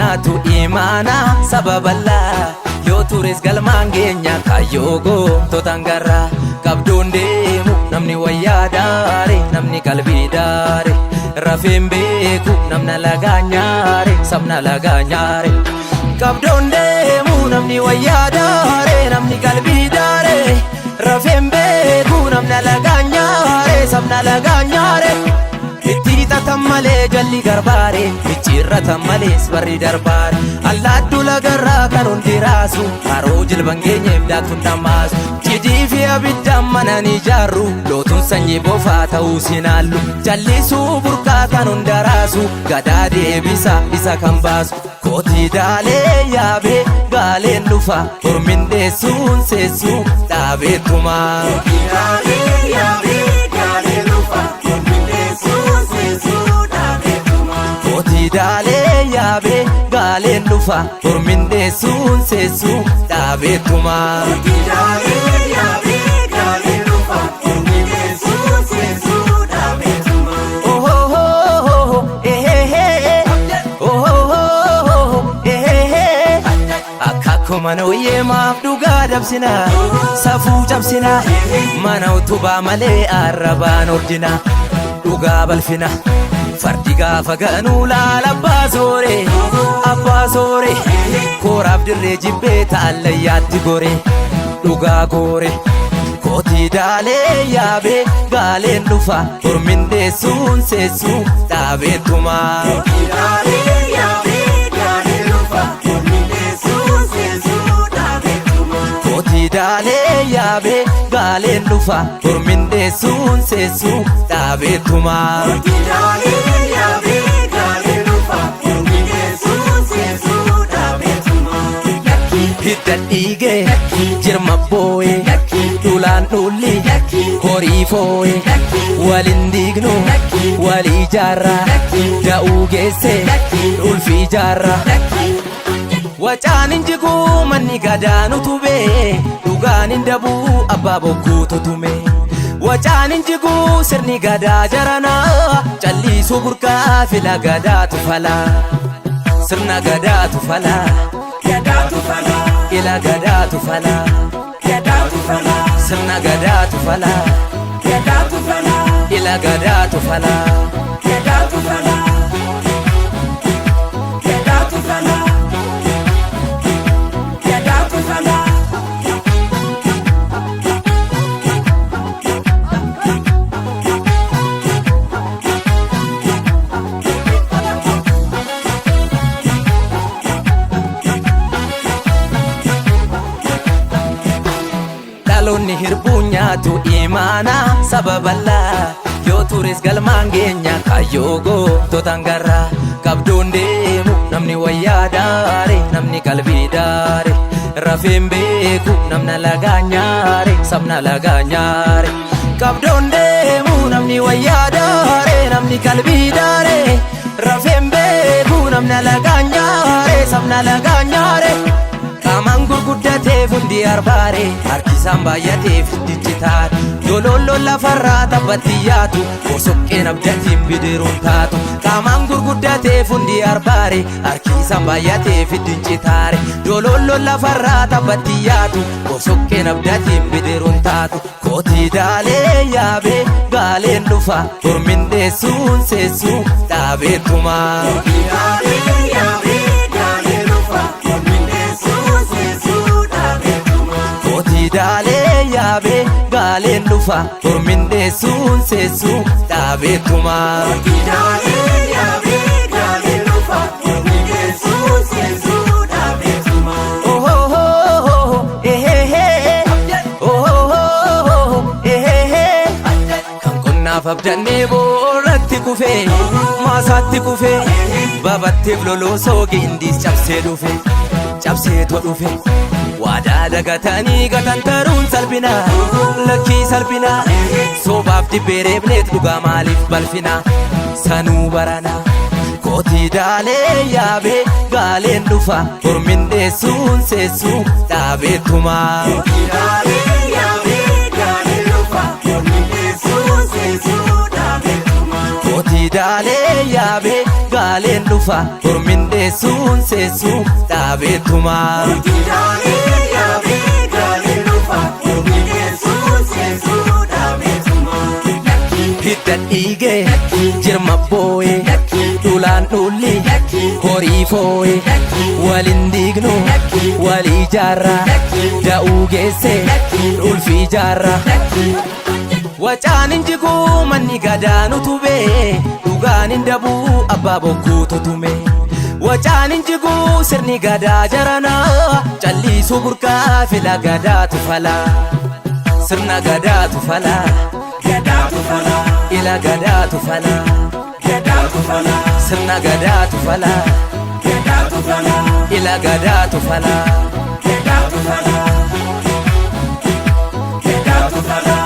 nyaatu imaana saba bal'aa yoo tures galmaan geenya kaayyoo goototaan garraa qabdoon deemu namni wayyaa daare namni qalbii daare rafeen beeku namna lagaa nyaare sabna lagaa nyaare qabdoon deemu namni wayyaa daare namni qalbii daare rafeen beeku namna lagaa nyaare sabna lagaa nyaare. Itti hixatan malee jalli garbaare micciirratan malees barri darbaare allaaddu lagarraa kan hundi raasu haroo jilban geenyeef daaktuun dhammaasu cidii fi abiddaan mana ni ijaarru lootuun sanyii bofaa ta'uu sinaallu jallisuu burqaa kan hunda raasu gadaa deebisa isa kan baasu kootii daalee yaabee gaaleen dhufa hormin deessuun seessuu dhaabeetumaa. Daalee yaabee gaalee dhufa mormindeessuun seensuu dhaabeetuma. Kootii daalee yaabee gaaleen dhufa hormin deessuun seessuu dhaabeetumaa. Daalee yaabee gaalee dhufa mormindeessuun seensuu dhaabeetuma. Ohohoho ehehe ohohoho ehehe Akkakkuma nooyyee maaf dhugaa dabsina safuu cabsina mana utubaa malee arrabaan ordina dhugaa balfina fardi gaafa ganuu laala abbaa soore abbaa soore kooraaf dirree jibbee taallayyaatti gore dhugaa goore. Kootii daalee yaabee gaaleen dhufa hormin deessuun seessuu dhaabeetumaa. Daalee yaabee gaalee dhufa mormindeessuun seensuu dhaabeetuma. Kootii daalee yaabee gaaleen dhufa hormin deessuun seessuu dhaabeetumaa. Daalee yaabee gaalee dhufa mormindeessuun seensuu dhaabeetuma. Hidda dhiigee jirma boo'ee dhulaan dhulli horii foo'ee waliin diignu walii jaarraa da'uu geesse ulfii jaarraa. Wacaan hin jiguu manni gadaan utubee dhugaan hin dabuu abbaa bokkuutu tume. Wacaan hin jiguu sirni gadaa jaranaa calliisuu burqaa fila gadaatu falaa. Sirna gadaatu falaa Gadaatu falaa ila gadaatu falaa gadaatu falaa sirna gadaatu falaa gadaatu falaa ila gadaatu falaa. gadaatu falaa gadaatu falaa gadaatu falaa. Dhaloonni hirbuu nyaatu imaana saba bal'aa yoo tures galmaan geenya kaayyoo goototaan garraa qabdoon deemu namni wayyaa daare namni qalbii daare rafeen beeku namna lagaa nyaare sabna lagaa nyaare qabdoon deemu namni wayyaa daare namni qalbii daare rafeen beeku namna lagaa nyaare sabna lagaa nyaare. Qaamaan gurguddateef hundi arbaare harkisaan baay'ateef dijjitaare Dololloon lafarraa taphatti yaatu bosoqqeen abdatiin bidiruun taatu Qaamaan gurguddateef hundi arbaare harkisaan baay'ateef dijjitaare Dololloon lafarraa taphatti yaatu bosoqqeen abdatiin bidiruun taatu Kootii daalee yaabee gaaleen dhufa hormin deessuun seessuu dhaabeetumaa. Daalee yaabee gaalee dhufa mormindeessuun seensuu dhaabeetuma. Kootii daalee yaabee gaaleen dhufa hormin deessuun seessuu dhaabeetumaa. Daalee yaabee gaalee dhufa mormindeessuun seensuu dhaabeetuma. Ohohoho ehehe ohohoho ehehe Kan qonnaaf abdannee boorratti kufee maasaatti kufee babatteef loloosoo gindiis cabsee dhufe cabseetu dhufe. Waadaa dagatanii gatantaruun salphina lakkii salphina sobaaf dibbee reebneet dhugaa maaliif balfina sanuu barana. Kootii daalee yaabee gaaleen dhufa hormin deessuun seessuu dhaabeetumaa. Daalee yaabee gaalee dhufa mormindeessuun seensuu dhaabeetuma. Kootii daalee yaabee gaaleen dhufa hormindeessuun seessuu dhaabeetumaa. Daalee yaabee gaalee dhufa hormindeessuun seessuu dhaabeetuma. Hidda dhiigee jirma boo'ee dhulaan dhulli horii foo'ee waliin diignu walii jaarra da'uu geesse ulfii jaarra. Wacaan hin jiguu manni gadaan utubee dhugaan hin dabuu abbaa bokkuu tutume. Wacaan hin jiguu sirni gadaa jaranaa calliisuu burqaa fila gadaatu falaa. Sirna gadaatu falaa. Gadaatu falaa. Ila gadaatu falaa. Gadaatu falaa. Sirna gadaatu falaa. Gadaatu falaa. Ila gadaatu falaa. Gadaatu falaa. Gadaatu falaa.